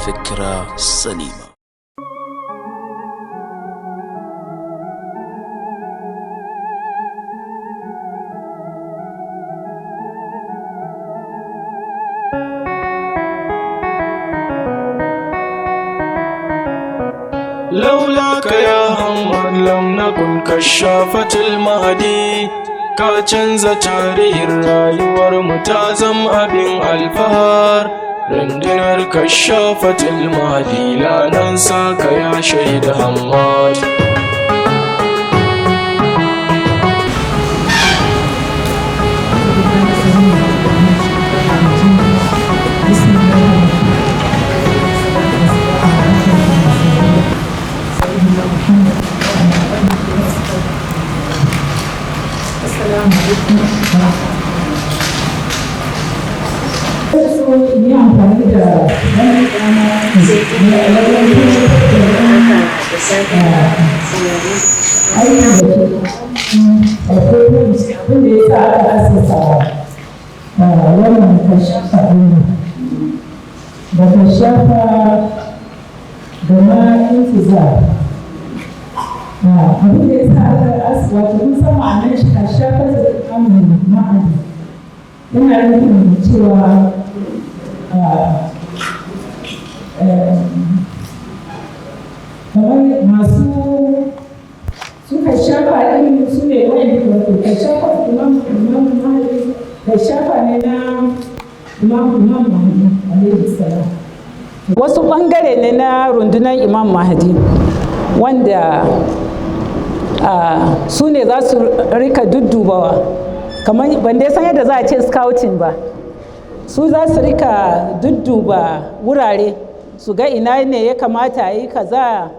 فكرة سليمة. لولاك يا محمد لم نكن كشافة المهدي. Ka canza tarihin rayuwar mu ta zama abin alfahar. Rundunar Kashafatul Mahdi lanan saka ya shaida Hammad. So in yi amfani da wannan dama aikin da ke akwai abin da ya sa aka asasa wannan Kashafa ɗin da Kashafa da ma Intizar. Abin da ya sa aka asasa, wato kun san ma'anar shi, Kashafa ta amin ma'ani, yana nufin cewa kamar masu suka shafa ɗin su ne wa'anda, wato Kashafa Imam Mahdi, Kashafa ne na Imam Mahdi alaihi salam. Wasu bangare ne na rundunar Imam Mahdi wanda su ne za su rika duddubawa, kamar ban dai san yadda za a ce scouting ba. Su za su rika dudduba wurare su ga ina ne ya kamata a yi kaza,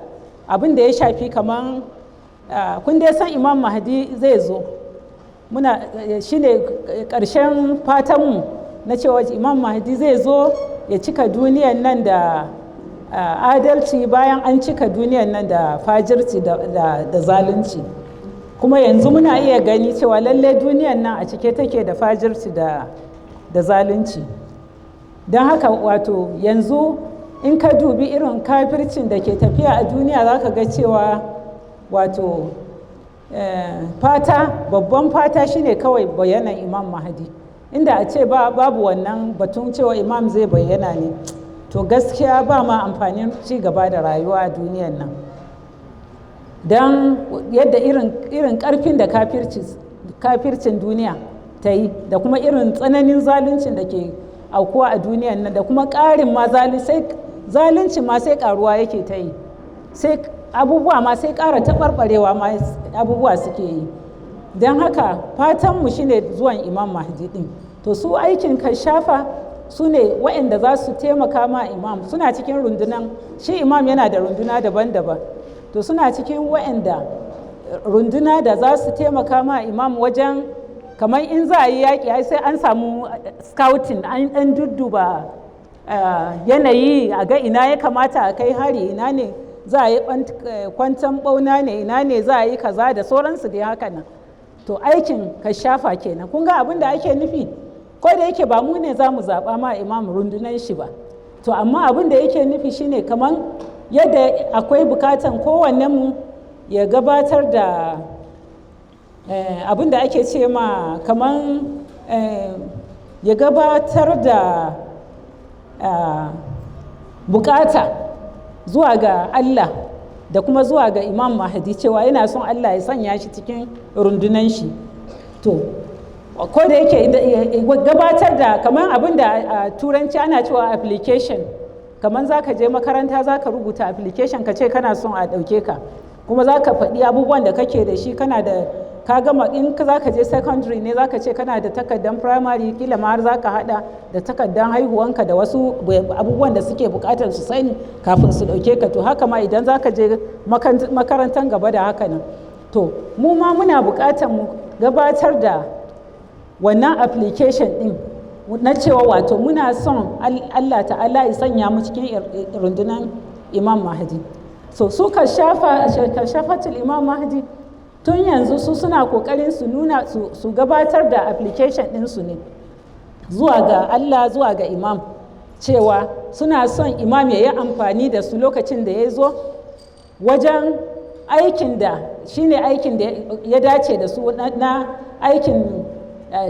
abin da ya shafi kamar, kun dai san Imam Mahdi zai zo. Muna shine ƙarshen fatanmu na cewa Imam Mahdi zai zo ya cika duniyan nan da adalci, bayan an cika duniyan nan da fajirci da zalunci. Kuma yanzu muna iya gani cewa lalle duniyan nan a cike take da fajirci da zalunci. Don haka, wato yanzu in ka dubi irin kafircin da ke tafiya a duniya, za ka ga cewa wato fata, babban fata shine kawai bayanan Imam Mahdi. Inda a ce babu wannan batun cewa Imam zai bayyana ne, to gaskiya ba ma amfanin ci gaba da rayuwa a duniyan nan, don yadda irin karfin da kafircin duniya ta yi, da kuma irin tsananin zaluncin da ke aukuwa a duniyan nan, da kuma ƙarin ma zalunci ma sai ƙaruwa yake ta yi, sai abubuwa ma sai ƙara taɓarɓarewa ma abubuwa suke yi. Don haka fatanmu shine zuwan Imam Mahdi ɗin. To su aikin Kashafa su ne waɗanda za su taimaka ma Imam. Suna cikin rundunan shi. Imam yana da runduna daban-daban. To suna cikin waɗanda runduna da za su taimaka ma Imam wajen, kamar in za a yi yaƙi, ai sai an samu scouting, an ɗan dudduba yanayi, a ga ina ya kamata a kai hari, ina ne za a yi kwantan ɓauna ne, ina ne za a yi kaza da sauransu dai haka nan. To aikin Kashafa kenan. Kun ga abin da ake nufi, ko da yake ba mu ne za mu zaɓa ma Imam rundunan shi ba, to amma abin da yake nufi shine kamar yadda akwai bukatan kowanne mu ya gabatar da abin da ake ce ma kamar ya gabatar da bukata zuwa ga Allah da kuma zuwa ga Imam Mahdi, cewa yana son Allah ya sanya shi cikin rundunan shi. To ko da yake gabatar da kamar abin da a Turanci ana cewa application, kamar za ka je makaranta, za ka rubuta application, ka ce kana son a ɗauke ka, kuma za ka faɗi abubuwan da kake da shi, kana da ka gama, in za ka je secondary ne, za ka ce kana da takardar primary, kila ma har za ka haɗa da takardar haihuwanka da wasu abubuwan da suke buƙatar su sani kafin su ɗauke ka. To haka ma idan za ka je makarantar gaba da haka nan. To mu ma muna buƙatar mu gabatar da wannan application ɗin na cewa wato muna son Allah Ta'ala ya sanya mu cikin rundunar Imam Mahdi. So su Kashafatul Imam Mahdi tun yanzu su suna kokarin su nuna su gabatar da application ɗinsu ne zuwa ga Allah, zuwa ga Imam, cewa suna son Imam ya yi amfani da su lokacin da ya zo wajen aikin da shine aikin da ya dace da su na aikin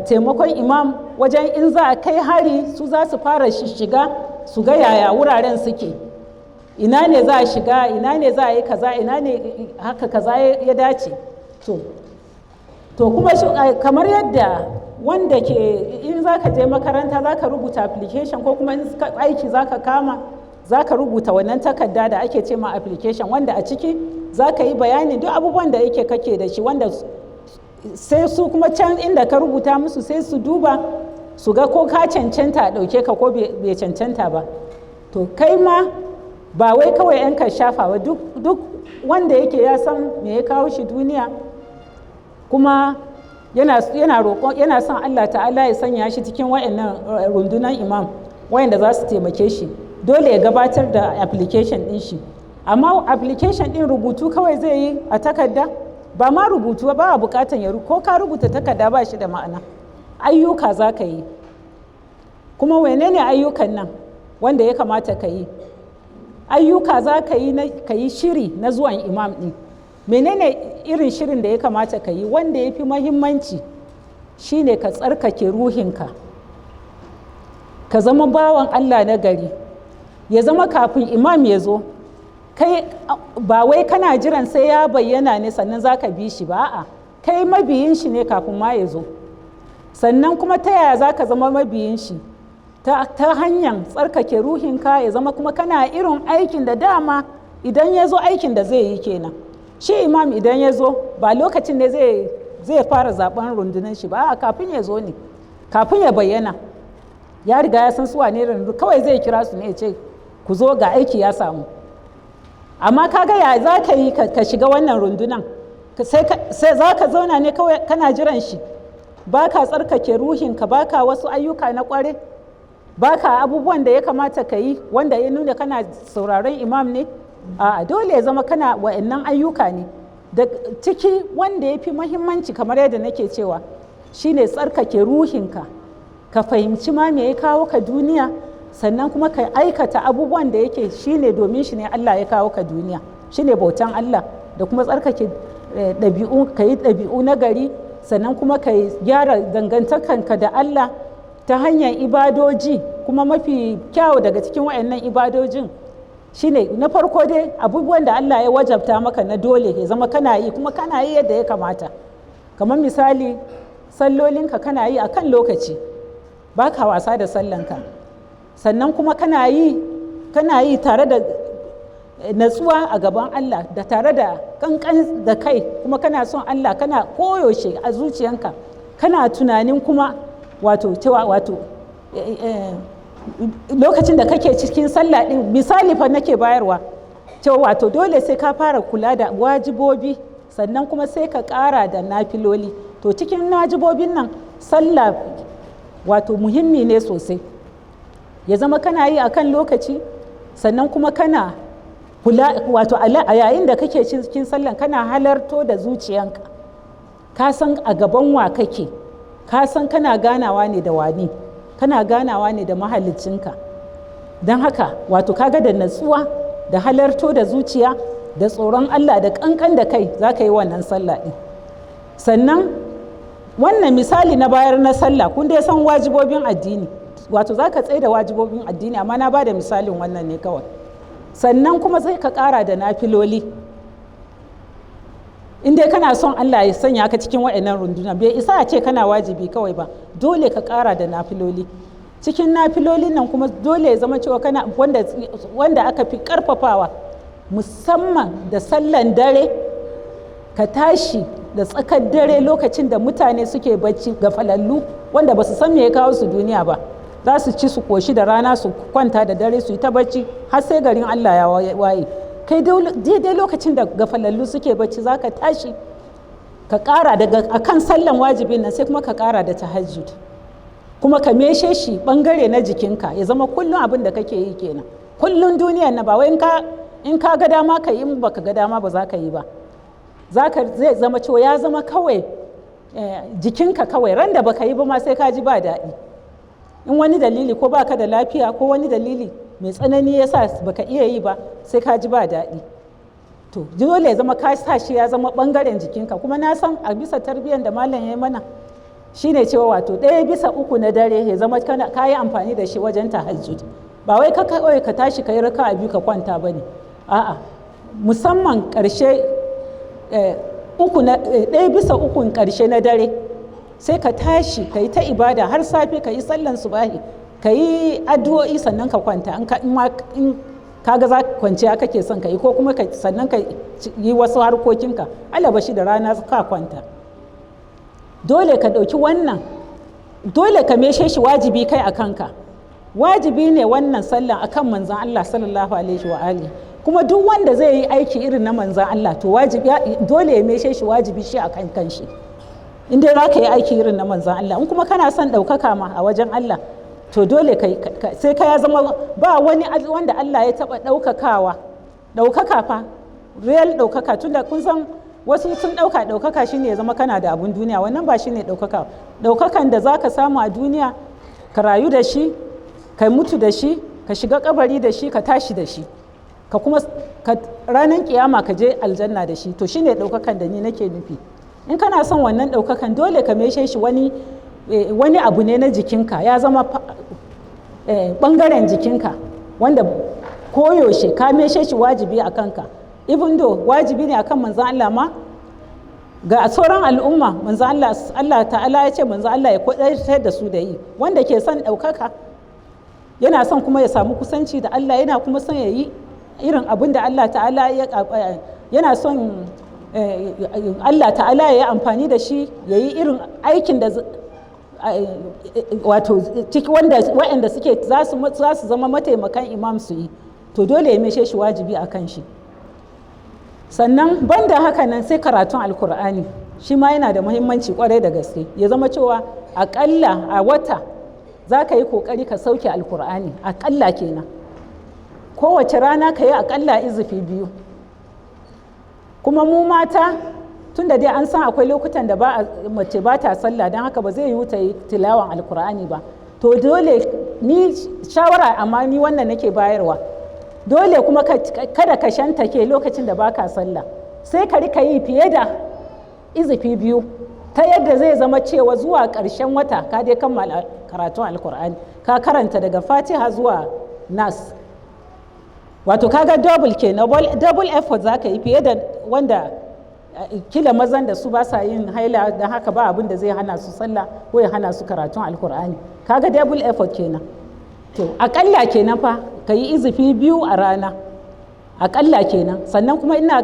taimakon Imam wajen in za a kai hari, su za su fara shiga su ga yaya wuraren suke, ina ne za a shiga, ina ne za a yi kaza, ina ne haka kaza ya dace. To kuma kamar yadda wanda ke in za ka je makaranta za ka rubuta application, ko kuma in aiki za ka kama za ka rubuta wannan takarda da ake ce ma application, wanda a ciki za ka yi bayani duk abubuwan da yake kake da shi, wanda sai su kuma can inda ka rubuta musu sai su duba su ga ko ka cancanta a ɗauke ka ko bai cancanta ba. To kai ma ba wai kawai 'yan Kashafa ba, duk wanda yake ya san me ya kawo shi duniya kuma yana roƙon, yana son Allah Ta'ala ya sanya shi cikin wayannan rundunan Imam wayanda za su taimake shi, dole ya gabatar da application ɗin shi. Amma application ɗin rubutu kawai zai yi a takarda, ba ma rubutu ba, a bukatan ya ko ka rubuta takarda ba shi da ma'ana. Ayyuka za ka yi. Kuma menene ayyukan nan wanda ya kamata ka yi? Ayyuka za ka yi ka yi shiri na zuwan Imam ɗin. Menene irin shirin da ya kamata ka yi? Wanda ya fi mahimmanci shine ka tsarkake ruhinka, ka zama bawan Allah na gari, ya zama kafin Imam ya zo kai ba wai kana jiran sai ya bayyana ne sannan za ka bi shi ba. A'a, kai mabiyin shi ne kafin ma ya zo. Sannan kuma ta yaya za ka zama mabiyin shi? Ta hanyar tsarkake ruhinka, ya zama kuma kana irin aikin da dama idan ya zo aikin da zai yi kenan. Shi Imam idan ya zo ba lokacin ne zai fara zaben rundunar shi ba. A kafin ya zo ne, kafin ya bayyana ya riga ya san su wane rundunar, kawai zai kira su ne ya ce, "Ku zo, ga aiki ya samu." Amma kaga ya za ka yi ka shiga wannan rundunan? Sai za ka zauna ne kawai kana jiran shi, ba ka tsarkake ruhinka, ba ka wasu ayyuka na kware, ba ka abubuwan da ya kamata ka yi wanda ya nuna kana sauraron Imam ne? A dole ya zama kana wa'annan ayyuka ne. Da ciki wanda ya fi mahimmanci, kamar yadda nake cewa, shine tsarkake ruhinka, ka fahimci ma me ya kawo ka duniya, sannan kuma ka aikata abubuwan da yake shine domin shi ne Allah ya kawo ka duniya, shine bautan Allah da kuma tsarkake ɗabi'u, ka yi ɗabi'u na gari, sannan kuma ka gyara dangantakanka da Allah ta hanyar ibadoji. Kuma mafi kyau daga cikin waɗannan ibadojin shine na farko dai abubuwan da Allah ya wajabta maka na dole, ya zama kana yi kuma kana yi yadda ya kamata. Kamar misali, sallolinka kana yi a kan lokaci, ba ka wasa da sallanka, sannan kuma kana yi tare da natsuwa a gaban Allah da tare da kankan da kai, kuma kana son Allah, kana koyaushe a zuciyanka kana tunanin kuma wato cewa wato lokacin da kake cikin sallah din, misali fa nake bayarwa, cewa wato dole sai ka fara kula da wajibobi, sannan kuma sai ka ƙara da nafiloli. To cikin wajibobin nan sallah wato muhimmi ne sosai, ya zama kana yi akan lokaci, sannan kuma kana kula wato a yayin da kake cikin sallan kana halarto da zuciyanka, ka san a gaban wa kake, ka san kana ganawa ne da wani, kana ganawa ne da mahaliccinka. Don haka wato kaga da natsuwa da halarto da zuciya da tsoron Allah da kankan da kai za ka yi wannan sallah ɗin. Sannan wannan misali na bayar na sallah, kun dai san wajibobin addini, wato za ka tsaye da wajibobin addini, amma na ba da misalin wannan ne kawai. Sannan kuma sai ka ƙara da nafiloli. In dai kana son Allah ya sanya ka cikin wa'annan runduna, bai isa a ce kana wajibi kawai ba, dole ka ƙara da nafiloli. Cikin nafilolin nan kuma dole ya zama cewa kana wanda aka fi ƙarfafawa, musamman da sallan dare, ka tashi da tsakar dare lokacin da mutane suke bacci, gafalallu wanda ba su san me ya kawo su duniya ba, za su ci su koshi da rana, su kwanta da dare su yi ta bacci har sai garin Allah ya waye. Kai daidai lokacin da gafalallu suke bacci za ka tashi ka ƙara daga akan sallan wajibin nan, sai kuma ka ƙara da tahajjud, kuma ka meshe shi bangare na jikinka, ya zama kullum abin da kake yi kenan kullum duniyan na, ba wai in ka ga dama ka yi, in baka ga dama ba za ka yi ba. Zai zama cewa ya zama kawai jikinka kawai, ran da baka yi ba ma sai ka ji ba daɗi, in wani dalili ko baka da lafiya ko wani dalili. mai tsanani ya sa baka iya yi ba, sai ka ji ba daɗi. To dole ya zama ka sa shi ya zama ɓangaren jikinka. Kuma na san a bisa tarbiyyar da malam ya yi mana shine cewa wato 1/3 na dare ya zama ka yi amfani da shi wajen tahajjud. Ba wai ka kawai ka tashi ka yi raka'a biyu ka kwanta ba ne, a'a, musamman ƙarshe uku na 1/3 ƙarshe na dare, sai ka tashi ka yi ta ibada har safe, ka yi sallan subahi, ka yi addu'o'i, sannan ka kwanta. In kaga za kwanciya kake son ka yi, ko kuma sannan ka yi wasu harkokinka, alabashi da rana ka kwanta. Dole ka ɗauki wannan, dole ka meshe shi wajibi kai a kanka. Wajibi ne wannan sallan akan manzan Allah sallallahu alaihi wa alihi. Kuma duk wanda zai yi aiki irin na manzan Allah, to wajibi dole ya meshe shi wajibi shi akan kanshi, in dai za ka yi aiki irin na manzan Allah. In kuma kana son ɗaukaka ma a wajen Allah, to dole sai ka ya zama ba wani wanda Allah ya taɓa ɗaukakawa, ɗaukaka fa, real ɗaukaka. Tunda kun san wasu sun ɗauka ɗaukaka shine ya zama kana da abun duniya. Wannan ba shine ɗaukaka. Ɗaukakan da za ka samu a duniya, ka rayu da shi, ka mutu da shi, ka shiga kabari da shi, ka tashi da shi, ka kuma ranar kiyama ka je aljanna da shi, to shine ɗaukakan da ni nake nufi. In kana son wannan ɗaukakan, dole ka maishe shi wani abu ne na jikinka, ya zama ɓangaren jikinka wanda koyaushe ka maishe shi wajibi a kanka. Even though wajibi ne akan manzan Allah ma, ga sauran al'umma manzan Allah, Allah ta'ala ya ce manzan Allah ya kwadaitar da su da yi. Wanda ke son ɗaukaka, yana son kuma ya samu kusanci da Allah, yana kuma son ya yi irin abin da Allah ta'ala yana son Allah ta'ala ya yi amfani da shi ya yi irin aikin da wato ciki wanda waɗanda suke za su zama mataimakan imam su yi, to dole ya meshe shi wajibi a kan shi. Sannan banda haka nan, sai karatun Alkur'ani. Shi ma yana da muhimmanci kwarai da gaske. Ya zama cewa akalla a wata za ka yi kokari ka sauke Alkur'ani, akalla kenan. Kowace rana ka yi akalla izifi 2. Kuma mu mata, tun da dai an san akwai lokutan da ba mace ba ta sallah, don haka ba zai yiwu ta yi tilawan Alkur'ani ba. To dole ni shawara, amma ni wannan nake bayarwa, dole kuma kada ka shantake lokacin da baka sallah, sai ka rika yi fiye da izifi 2, ta yadda zai zama cewa zuwa ƙarshen wata ka dai kammala karatun Alkur'ani, ka karanta daga Fatiha zuwa Nas. Wato kaga double kenan, double effort za ka yi fiye da wanda kila mazan da su ba sa yin haila, don haka ba abin da zai hana su sallah ko ya hana su karatun Alkur'ani. Kaga double effort kenan. To akalla kenan fa ka yi izifi 2 a rana, akalla kenan. Sannan kuma ina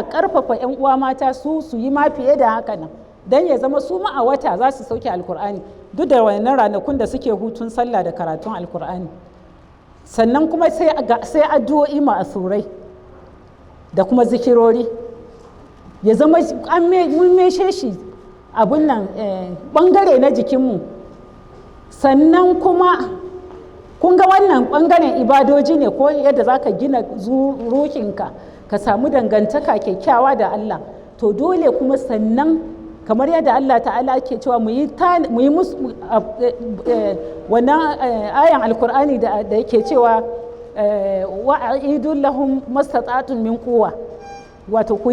karfafa yan uwa mata su yi ma fiye da haka nan, don ya zama su ma a wata za su sauke Alkur'ani, duk da wannan ranakun da suke hutun sallah da karatun Alkur'ani. Sannan kuma sai addu'o'i ma'asurai da kuma zikirori, ya zama an mun meshe shi abun nan bangare na jikinmu. Sannan kuma kun ga wannan bangaren ibadoji ne, ko yadda za ka gina ruhinka, ka samu dangantaka kyakkyawa da Allah. To dole kuma sannan, kamar yadda Allah ta'ala ke cewa mu yi musu wannan ayan Alkur'ani da yake cewa "وأعدوا لهم ما استطعتم من قوة", wato ku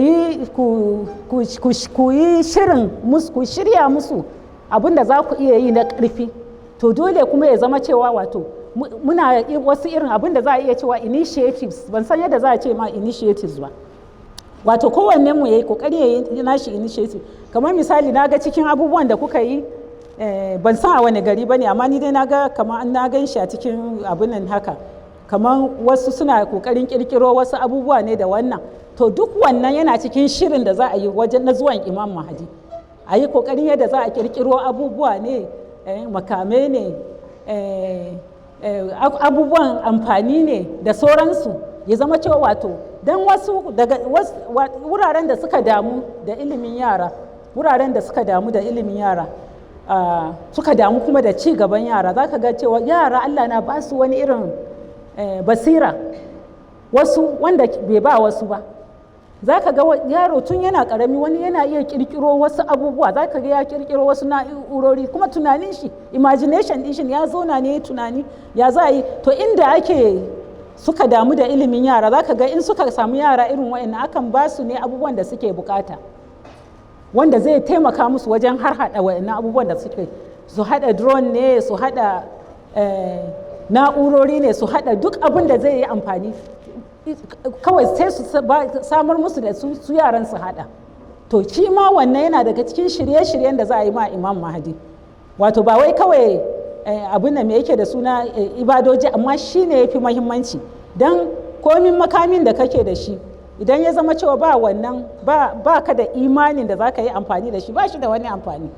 yi shirin musu, ku shirya musu abin da za ku iya yi na ƙarfi. To dole kuma ya zama cewa wato muna wasu irin abin da za a iya cewa initiatives. Ban san yadda za a ce ma initiatives ba. Wato kowanne mu yayi kokari ya yi nashi initiative. Kamar misali, na ga cikin abubuwan da kuka yi, ban san a wani gari ba ne, amma ni dai na ga kamar na gan shi a cikin abin nan haka, kamar wasu suna kokarin kirkiro wasu abubuwa ne da wannan. To duk wannan yana cikin shirin da za a yi wajen na zuwan Imam Mahadi. A yi kokarin yadda za a kirkiro abubuwa ne, makamai ne, abubuwan amfani ne da sauransu. Ya zama cewa wato don wasu daga wuraren da suka damu da ilimin yara, wuraren da suka damu da ilimin yara, suka damu kuma da ci gaban yara, za ka ga cewa yara Allah na ba su wani irin basira, wasu wanda bai ba wasu ba. Za ka ga yaro tun yana karami, wani yana iya kirkiro wasu abubuwa. Za ka ga ya kirkiro wasu na'urori, kuma tunanin shi, imagination din shi, ya zauna ne tunani ya za a yi. To, inda ake suka damu da ilimin yara, za ka ga in suka samu yara irin wa'annan, akan ba su ne abubuwan da suke bukata wanda zai taimaka musu wajen har hada wa'annan abubuwan da suke su hada. Drone ne, su hada na'urori ne, su hada duk abin da zai yi amfani kawai, sai su samar musu da su yaran su hada. To, shi ma wannan yana daga cikin shirye-shiryen da za a yi ma Imam Mahadi. Wato ba wai kawai abin da me yake da suna ibadoji, amma shi ne ya fi mahimmanci, don komin makamin da kake da shi, idan ya zama cewa ba wannan, ba ka da imanin da za ka yi amfani da shi, ba shi da wani amfani.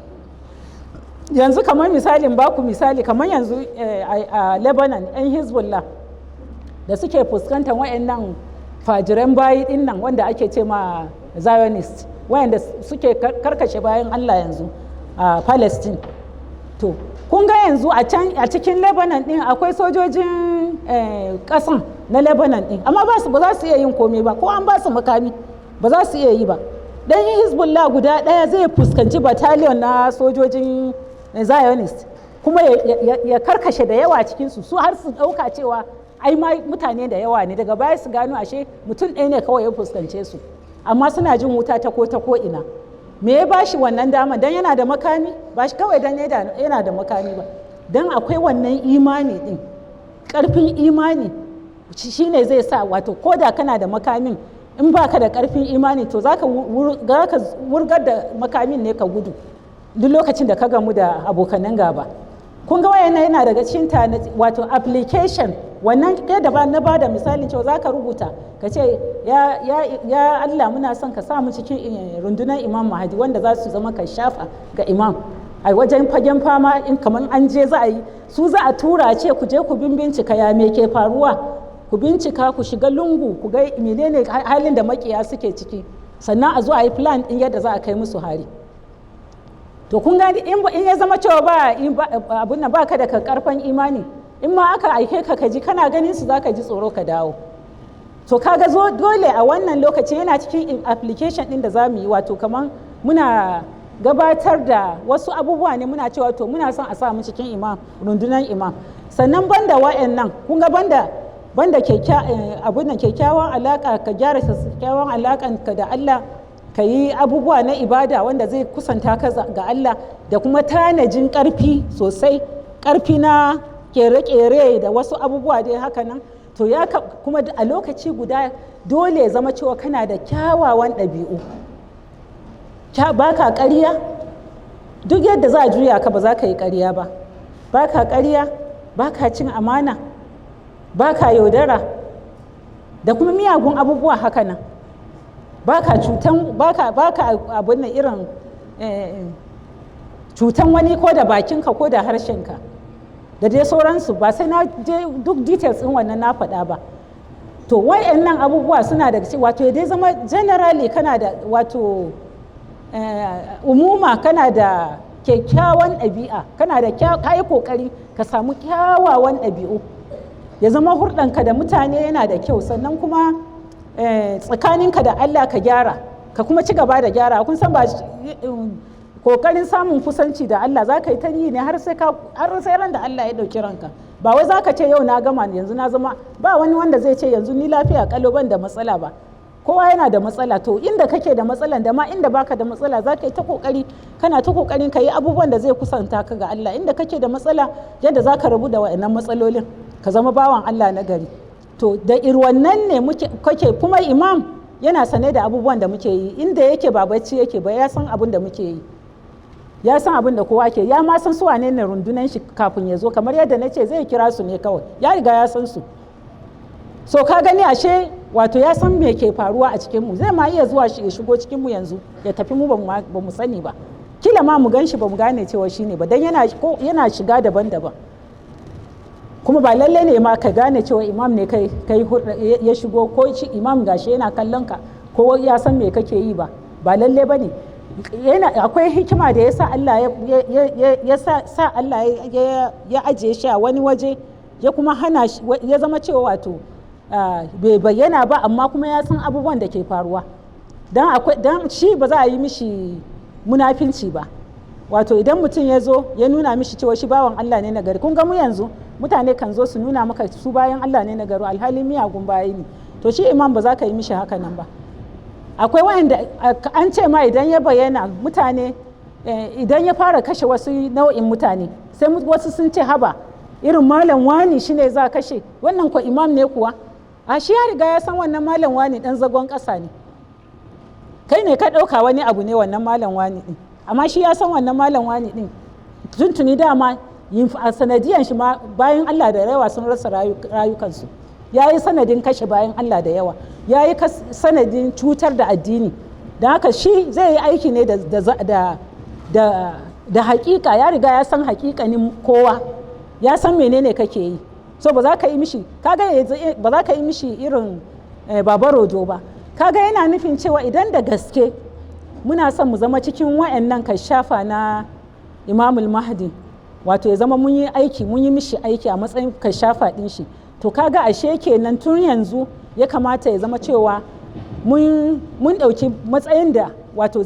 Yanzu kamar misalin, baku misali, kamar yanzu a Lebanon, 'yan Hezbollah da suke fuskantar wayannan fajiran bayi din nan wanda ake ce ma Zionist, wayanda suke karkashe bayan Allah yanzu a Palestine. To, kun ga yanzu a can a cikin Lebanon din akwai sojojin kasan na Lebanon din, amma ba za su iya yin komai ba. Ko an ba su makami, ba za su iya yi ba. Dan Hezbollah guda ɗaya zai fuskanci battalion na sojojin Zionist kuma ya karkashe da yawa cikinsu, su har su ɗauka cewa ai ma mutane da yawa ne. Daga baya su gano ashe mutum ɗaya ne kawai ya fuskance su, amma suna jin wuta ta ko ta ko ina. Me ya bashi wannan dama? Dan yana da makami? Ba shi kawai dan yana da makami ba, dan akwai wannan imani din. Karfin imani shine zai sa, wato ko da kana da makamin, in baka da karfin imani, to zaka wurgar da makamin ne ka gudu duk lokacin da ka gamu da abokanan gaba. Kun ga wayannan yana daga cikin wato application. Wannan yadda ba na bada misalin cewa zaka rubuta ka ce, Ya Allah, muna son ka sa mu cikin rundunar Imam Mahdi wanda za su zama kashafa ga imam a wajen fagen fama. In kamar an je za a yi, su za a tura, ce ku je ku bincika ya me ke faruwa, ku bincika, ku shiga lungu, ku ga menene halin da makiya suke ciki, sannan a zo a yi plan din yadda za a kai musu hari. To, kun gani, in ya zama cewa ba abun nan, baka da karfan imani, in ma aka aike ka, kaji kana ganin su zaka ji tsoro ka dawo. To, kaga zo dole a wannan lokaci yana cikin application din da za mu yi, wato kaman muna gabatar da wasu abubuwa ne, muna cewa to muna son a sa mu cikin imam, rundunar imam. Sannan banda wa'annan, kun ga banda abun nan, kyakkyawan alaka, ka gyara kyakkyawan alakan ka da Allah, ka yi abubuwa na ibada wanda zai kusanta ka ga Allah, da kuma tanajin karfi sosai, karfi na kere-kere da wasu abubuwa dai haka nan. To, ya kuma a lokaci guda dole ya zama cewa kana da kyawawan ɗabi'u, ba ka ƙarya. Duk yadda za a juya ka, ba za ka yi ƙarya ba. Ba ka ƙarya, ba ka cin amana, ba ka yaudara da kuma miyagun abubuwa haka nan, ba ka cutan, ba ka abin nan irin cutan wani ko da bakinka ko da harshenka da dai sauransu. Ba sai na je duk details ɗin wannan na faɗa ba. To, wayannan abubuwa suna daga cikin, wato dai zama generally kana da, wato umuma, kana da kyakkyawan ɗabi'a, kana da ka yi ƙoƙari ka samu kyawawan ɗabi'u, ya zama hurɗanka da mutane yana da kyau. Sannan kuma tsakaninka da Allah ka gyara, ka kuma ci gaba da gyara. Kun san ba kokarin samun kusanci da Allah za ka yi ta yi ne har sai ran da Allah ya ɗauki ranka. Ba wai za ka ce yau na gama, yanzu na zama ba. Wani wanda zai ce yanzu ni lafiya kalau, ban da matsala ba. Kowa yana da matsala. To, inda kake da matsalan da ma inda baka da matsala, za ka yi ta kokari, kana ta kokarin ka yi abubuwan da zai kusanta ka ga Allah. Inda kake da matsala, yadda za ka rabu da wa'annan matsalolin, ka zama bawan Allah na gari. To, da wannan ne muke kake. Kuma imam yana sane da abubuwan da muke yi. Inda yake ba bacci yake ba, ya san abin da muke yi, ya san abin da kowa ke, ya ma san su wane ne rundunan shi kafin ya zo. Kamar yadda na ce, zai kira su ne kawai, ya riga ya san su. So ka gani ashe, wato ya san me ke faruwa a cikin mu. Zai ma iya zuwa shi ya shigo cikin mu yanzu ya tafi, mu ba mu sani ba. Kila ma mu gan shi ba mu gane cewa shi ne ba, dan yana shiga daban-daban. Kuma ba lalle ne ma ka gane cewa imam ne kai ya shigo, ko shi imam gashi yana kallon ka, ko ya san me kake yi ba. Ba lalle ba ne. Yana akwai hikima da ya sa Allah ya sa Allah ya ajiye shi a wani waje, ya kuma hana shi, ya zama cewa wato bai bayyana ba, amma kuma ya san abubuwan da ke faruwa. Dan akwai dan shi ba za a yi mishi munafinci ba. Wato idan mutum ya zo ya nuna mishi cewa shi bawan Allah ne na gari, kun ga mu yanzu mutane kan zo su nuna maka su bayan Allah ne na gari, alhali miyagun bayi ne. To shi imam ba za ka yi mishi haka nan ba. Akwai wanda an ce ma idan ya bayyana mutane, idan ya fara kashe wasu nau'in mutane, sai wasu sun ce, "Haba, irin malam wani shine za kashe? Wannan ko imam ne kuwa?" A shi ya riga ya san wannan malam wani dan zagon ƙasa ne. Kai ne ka ɗauka wani abu ne wannan malam wani ɗin, amma shi ya san wannan malam wani ɗin tuntuni dama a sanadiyan shi ma bayan Allah da yawa sun rasa rayukansu, ya yi sanadin kashe bayan Allah da yawa, ya yi sanadin cutar da addini. Don haka shi zai yi aiki ne da hakika. Ya riga ya san hakikanin kowa, ya san menene kake yi. So ba za ka yi mishi, kaga, ba za ka yi mishi irin babarodo ba. Kaga yana nufin cewa idan da gaske muna son mu zama cikin wa'annan kashafa na Imamul Mahdi, wato ya zama mun yi aiki, mun yi mishi aiki a matsayin kashafa din shi, to kaga ashe kenan tun yanzu ya kamata ya zama cewa mun ɗauki matsayin da wato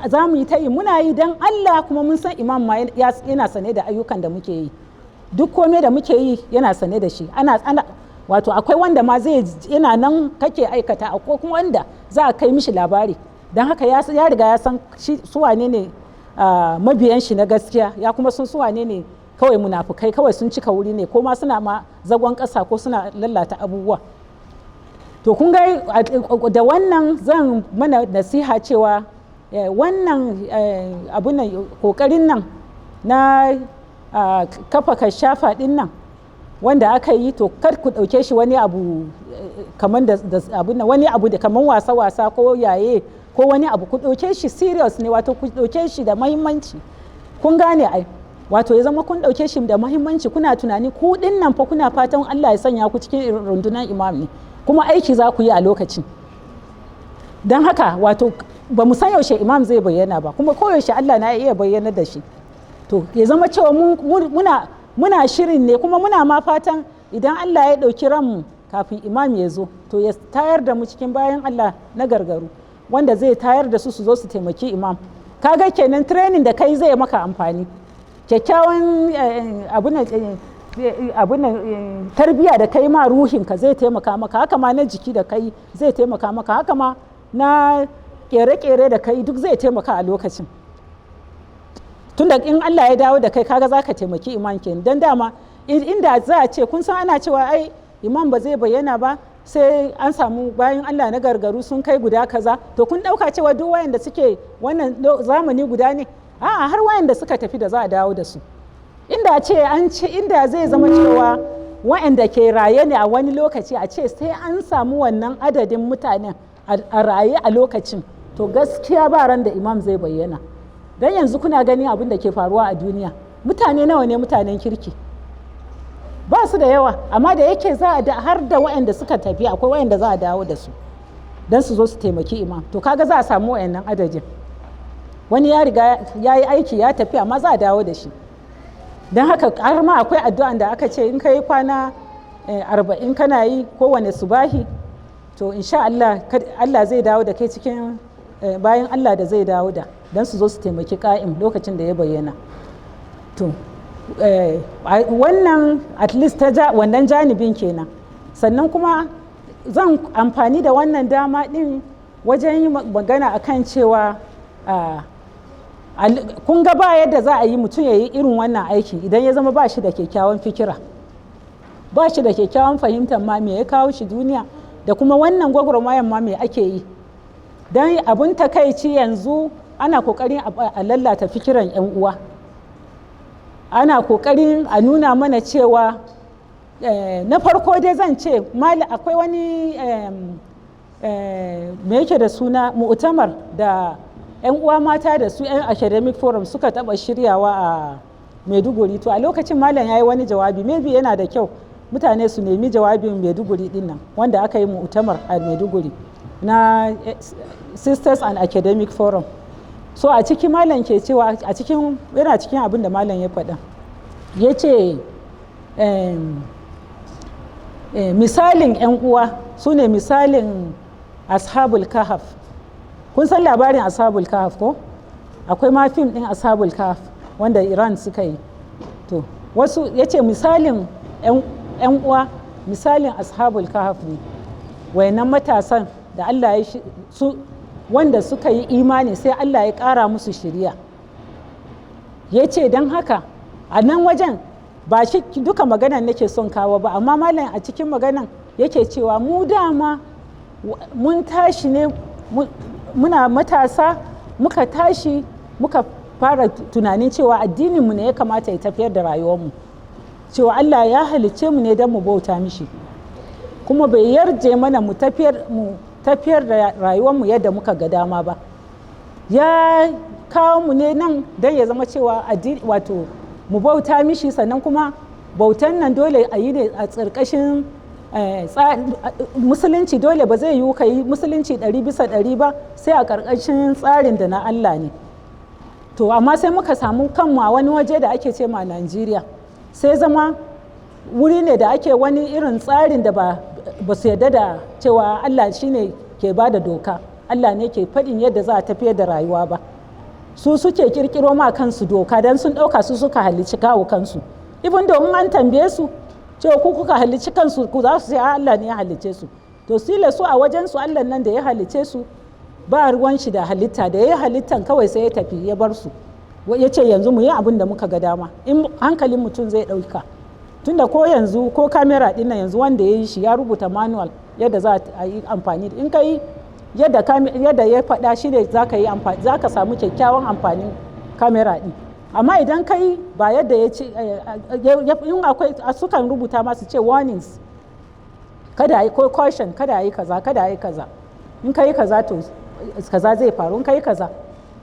za mu yi ta yi, muna yi don Allah, kuma mun san imam ma yana sane da ayyukan da muke yi. Duk komai da muke yi yana sane da shi. Ana wato akwai wanda ma zai yana nan kake aikata, akwai kuma wanda za a kai mishi labari. Don haka ya riga ya san su wane ne mabiyan shi na gaskiya, ya kuma san su wane ne kawai munafukai, kawai sun cika wuri ne, ko ma suna ma zagon ƙasa ko suna lalata abubuwa. To kun ga da wannan zan mana nasiha cewa wannan abun nan, kokarin nan na kafa kashafa din nan wanda aka yi, to kar ku ɗauke shi wani abu kamar da abun nan, wani abu da kamar wasa-wasa ko yaye ko wani abu. Ku ɗauke shi serious ne, wato ku ɗauke shi da mahimmanci. Kun gane ai? Wato ya zama kun ɗauke shi da mahimmanci, kuna tunani ku ɗin nan fa kuna fatan Allah ya sanya ku cikin rundunar imam ne, kuma aiki za ku yi a lokacin. Don haka wato ba mu san yaushe imam zai bayyana ba, kuma koyaushe Allah na iya bayyana da shi. To ya zama cewa muna shirin ne, kuma muna ma fatan idan Allah ya ɗauki ranmu kafin imam ya zo, to ya tayar da mu cikin bayan Allah na gargaru wanda zai tayar da su su zo su taimaki imam. Kaga kenan training da kai zai maka amfani, kyakkyawan abun tarbiyya da kai ma ruhinka zai taimaka maka, haka ma na jiki da kai zai taimaka maka, haka ma na kere-kere da kai duk zai taimaka a lokacin. Tunda in Allah ya dawo da kai, kaga za ka taimaki imam kenan. Dan dama inda za a ce, kun san ana cewa ai imam ba zai bayyana ba sai an samu bayan Allah na gargaru sun kai guda kaza. To kun dauka cewa duk wayanda suke wannan zamani guda ne? A'a, har wayanda suka tafi da za a dawo da su. Inda ce an ce inda zai zama cewa wayanda ke raye ne a wani lokaci, a ce sai an samu wannan adadin mutanen a raye a lokacin, to gaskiya ba ran da imam zai bayyana. Don yanzu kuna gani abin da ke faruwa a duniya, mutane nawa ne mutanen kirki? Ba su da yawa. Amma da yake za a har da waɗanda suka tafi, akwai waɗanda za a dawo da su don su zo su taimaki imam. To kaga za a samu waɗannan adadin. Wani ya riga ya yi aiki ya tafi, amma za a dawo da shi. Don haka har ma akwai addu'an da aka ce in ka yi kwana 40 kana yi kowane subahi, to insha Allah Allah zai dawo da kai cikin bayan Allah da zai dawo da don su zo su taimaki ka'im lokacin da ya bayyana. To wannan at least ta wannan janibin kenan. Sannan kuma zan amfani da wannan dama din wajen yi magana akan cewa kun ga ba yadda za a yi mutum ya yi irin wannan aiki idan ya zama ba shi da kyakkyawan fikira, ba shi da kyakkyawan fahimtar ma me ya kawo shi duniya da kuma wannan gwagwarmayan ma me ake yi. Don abun takaici, yanzu ana kokarin a lalata fikiran 'yan uwa, ana kokarin a nuna mana cewa, na farko dai zan ce akwai wani, me yake da suna, mu'tamar da 'yan uwa mata da su 'yan academic forum suka taba shiryawa a Maiduguri. To a lokacin malam ya yi wani jawabi. Maybe yana da kyau mutane su nemi jawabin Maiduguri din nan wanda aka yi mu'tamar a Maiduguri na Sisters and Academic Forum. So a ciki malam ke cewa, a cikin yana cikin abin da malam ya faɗa, ya ce misalin 'yan uwa su ne misalin ashabul kahaf. Kun san labarin Ashabul Kahf ko? Akwai ma fim ɗin Ashabul Kahf wanda Iran suka yi. To wasu ya ce misalin 'yan uwa, misalin Ashabul Kahf ne, wayannan matasan da Allah ya su wanda suka yi imani, sai Allah ya ƙara musu shiriya. Ya ce don haka a nan wajen ba shi duka maganan nake son kawo ba, amma malam a cikin maganan yake cewa mu dama mun tashi ne muna matasa, muka tashi muka fara tunanin cewa addininmu ne ya kamata ya tafiyar da rayuwarmu, cewa Allah ya halicce mu ne don mu bauta mishi, kuma bai yarje mana mu tafiyar da rayuwarmu yadda muka ga dama ba. Ya kawo mu ne nan don ya zama cewa addini, wato mu bauta mishi, sannan kuma bautan nan dole a yi ne a tsirkashin musulunci. Dole ba zai yiwu ka yi musulunci 100% ba sai a ƙarƙashin tsarin da na Allah ne. To amma sai muka samu kanmu a wani waje da ake ce ma Najeriya, sai zama wuri ne da ake wani irin tsarin da ba su yarda da cewa Allah shine ke ba da doka, Allah ne ke faɗin yadda za a tafiyar da rayuwa ba. Su suke kirkiro ma kansu doka don sun ɗauka su suka halicci kawo kansu. Even domin an tambaye su cewa ku kuka halicci kansu ku, za su ce Allah ne ya halicce su. To sila su a wajen su, Allah nan da ya halicce su ba ruwan shi da halitta da ya yi halittan, kawai sai ya tafi ya bar su, ya ce yanzu mu yi abin da muka ga dama. In hankalin mutum zai ɗauka, tunda ko yanzu ko kamera ɗin nan yanzu, wanda ya yi shi ya rubuta manual yadda za a yi amfani. In ka yi yadda ya faɗa shi ne za ka yi amfani, za ka samu kyakkyawan amfanin kamera ɗin. Amma idan ka yi ba yadda ya ce, in akwai, sukan rubuta masu ce warnings, kada a yi, ko caution, kada a yi kaza, kada a yi kaza, in ka yi kaza to kaza zai faru, in ka yi kaza.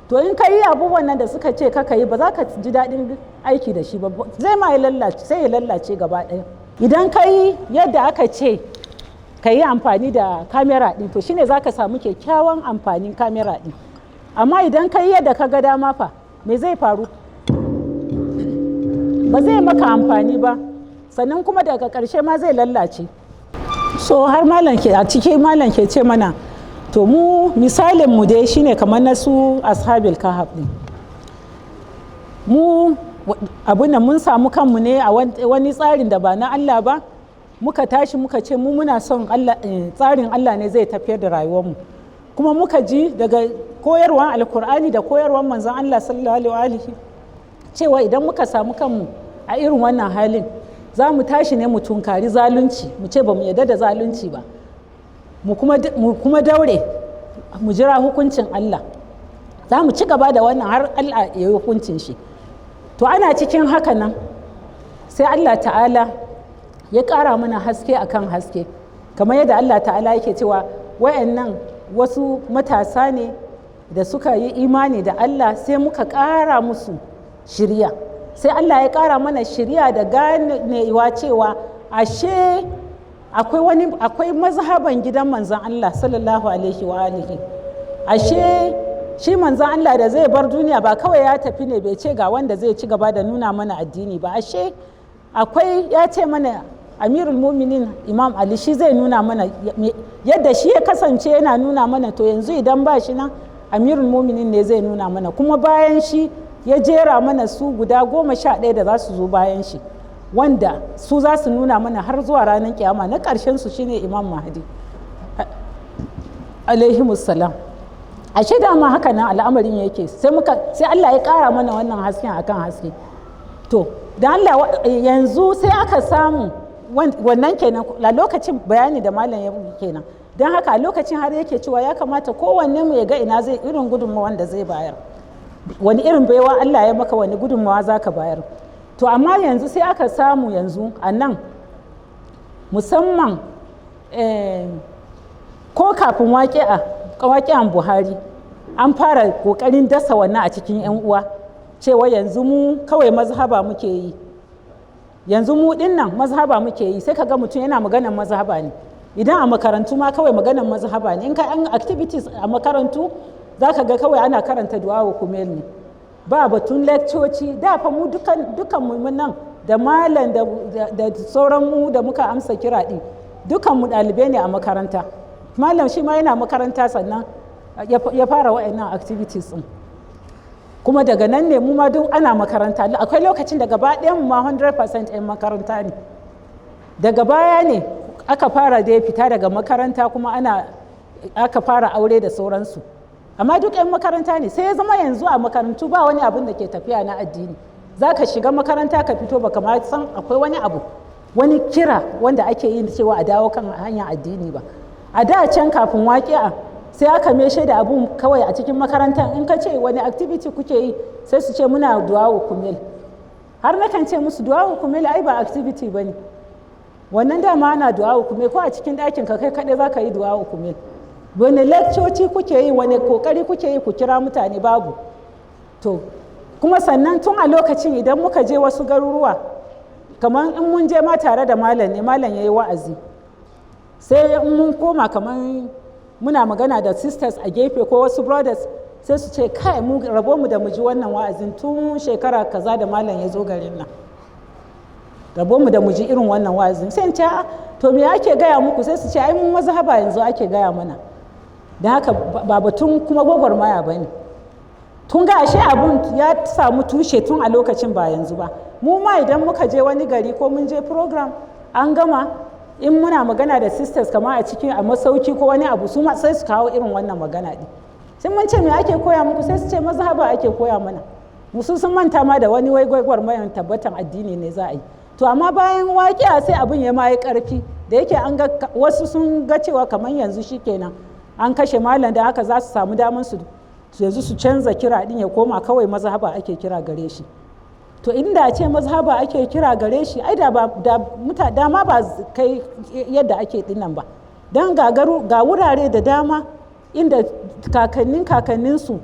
To in ka yi abubuwan nan da suka ce kaka yi, ba za ka ji daɗin aiki da shi ba, zai ma ya lallace, sai ya lallace gaba ɗaya. Idan ka yi yadda aka ce ka yi amfani da kamera ɗin, to shine za ka samu kyakkyawan amfanin kamera ɗin. Amma idan ka yi yadda ka ga dama fa, me zai faru? Ba zai maka amfani ba, sannan kuma daga ƙarshe ma zai lallace. So har malam ke a cikin malam ke ce mana, to mu misalin mu dai shine kamar na su Ashabil Kahf din. Mu abin da mun samu kanmu ne a wani tsarin da ba na Allah ba, muka tashi muka ce mu muna son Allah, tsarin Allah ne zai tafiyar da rayuwarmu. Kuma muka ji daga koyarwar Alkur'ani da koyarwar manzon Allah sallallahu alaihi cewa idan muka samu kanmu a irin wannan halin, za mu tashi ne mu tunkari zalunci, mu ce ba mu yarda da zalunci ba, mu kuma daure mu jira hukuncin Allah. Za mu ci gaba da wannan har Allah ya yi hukuncin shi. To ana cikin haka nan sai Allah ta'ala ya ƙara mana haske akan haske, kamar yadda Allah ta'ala yake cewa wayannan wasu matasa ne da suka yi imani da Allah, sai muka ƙara musu shirya. Sai Allah ya ƙara mana shirya da ganewa cewa ashe akwai wani, akwai mazhaban gidan manzon Allah sallallahu alaihi wa alihi. Ashe shi manzon Allah da zai bar duniya ba kawai ya tafi ne bai ce ga wanda zai ci gaba da nuna mana addini ba. Ashe akwai, ya ce mana Amirul Muminin Imam Ali shi zai nuna mana yadda shi ya kasance yana nuna mana. To yanzu idan ba shi nan, Amirul Muminin ne zai nuna mana. Kuma bayan shi ya jera mana su guda 11 da za su zo bayan shi, wanda su za su nuna mana har zuwa ranar kiyama. Na ƙarshen su shine Imam Mahdi alaihimussalam. Ashe dama haka nan al'amarin yake. Sai muka, sai Allah ya ƙara mana wannan hasken akan haske. To da Allah yanzu sai aka samu wannan kenan a lokacin bayani da malam ya kenan. Don haka a lokacin har yake cewa ya kamata kowanne mu ya ga ina zai irin gudunmawa da zai bayar, wani irin baiwa Allah ya maka, wani gudunmawa za ka bayar. To amma yanzu sai aka samu yanzu a nan musamman, ko kafin waƙi'an Buhari, an fara ƙoƙarin dasa wannan a cikin 'yan uwa, cewa yanzu mu kawai mazhaba muke yi, yanzu mu dinnan mazhaba muke yi. Sai ka ga mutum yana maganar mazhaba ne. Idan a makarantu ma kawai maganar mazhaba ne. In ka an activities a makarantu, za ka ga kawai ana karanta du'a wa kumel ne, ba batun lekcoci. Da fa mu dukan mu nan da malam da sauran mu da muka amsa kira din, dukan mu ɗalibai ne a makaranta. Malam shi ma yana makaranta, sannan ya fara wa'annan activities din. Kuma daga nan ne mu ma duk ana makaranta. Akwai lokacin da gaba ɗayan mu ma 100% 'yan makaranta ne. Daga baya ne aka fara da fita daga makaranta, kuma ana aka fara aure da sauransu, amma duk 'yan makaranta ne. Sai ya zama yanzu a makarantu ba wani abin da ke tafiya na addini. Za ka shiga makaranta ka fito, baka ma san akwai wani abu, wani kira wanda ake yi cewa a dawo kan hanyar addini ba. A da can kafin waƙi'a, sai aka meshe da abun kawai a cikin makarantar. In ka ce wani activity kuke yi, sai su ce muna du'a'u kumel. Har nakan ce musu, du'a'u kumel ai ba activity ba ne wannan. Dama ana du'a'u kumel ko a cikin ɗakin ka kai kaɗai za ka yi du'a'u kumel. Wani lekcoci kuke yi? Wani kokari kuke yi ku kira mutane? Babu. To, kuma sannan tun a lokacin idan muka je wasu garuruwa, kamar in mun je ma tare da malam ne, malam ya yi wa'azi, sai in mun koma, kamar muna magana da sisters a gefe ko wasu brothers, sai su ce, "Kai, mu rabo mu da mu ji wannan wa'azin tun shekara kaza da malam ya zo garin nan, rabo mu da mu ji irin wannan wa'azin." Sai in ce, "To, me ake gaya muku?" Sai su ce, "Ai mun mazhaba yanzu ake gaya mana." Da haka ba batun kuma gwagwarmaya ba ne. Tun ga ashe abun ya samu tushe tun a lokacin, ba yanzu ba. Mu ma idan muka je wani gari ko mun je program an gama, in muna magana da sisters kamar a cikin a masauki ko wani abu, su ma sai su kawo irin wannan magana din. Sai mun ce, "Me ake koya muku?" Sai su ce, "Mazhaba ake koya mana." Musu sun manta ma da wani wai gwagwarmayan tabbatan addini ne za a yi. To, amma bayan waƙiya sai abin ya ma yi ƙarfi, da yake an ga wasu sun ga cewa kamar yanzu shikenan, an kashe malam, da haka za su samu damar su yanzu su canza kira din ya koma kawai mazhaba ake kira gare shi. To, inda ce mazhaba ake kira gare shi, ai da ba da muta dama ba kai yadda ake dinnan ba. Don ga wurare da dama inda kakannin kakanninsu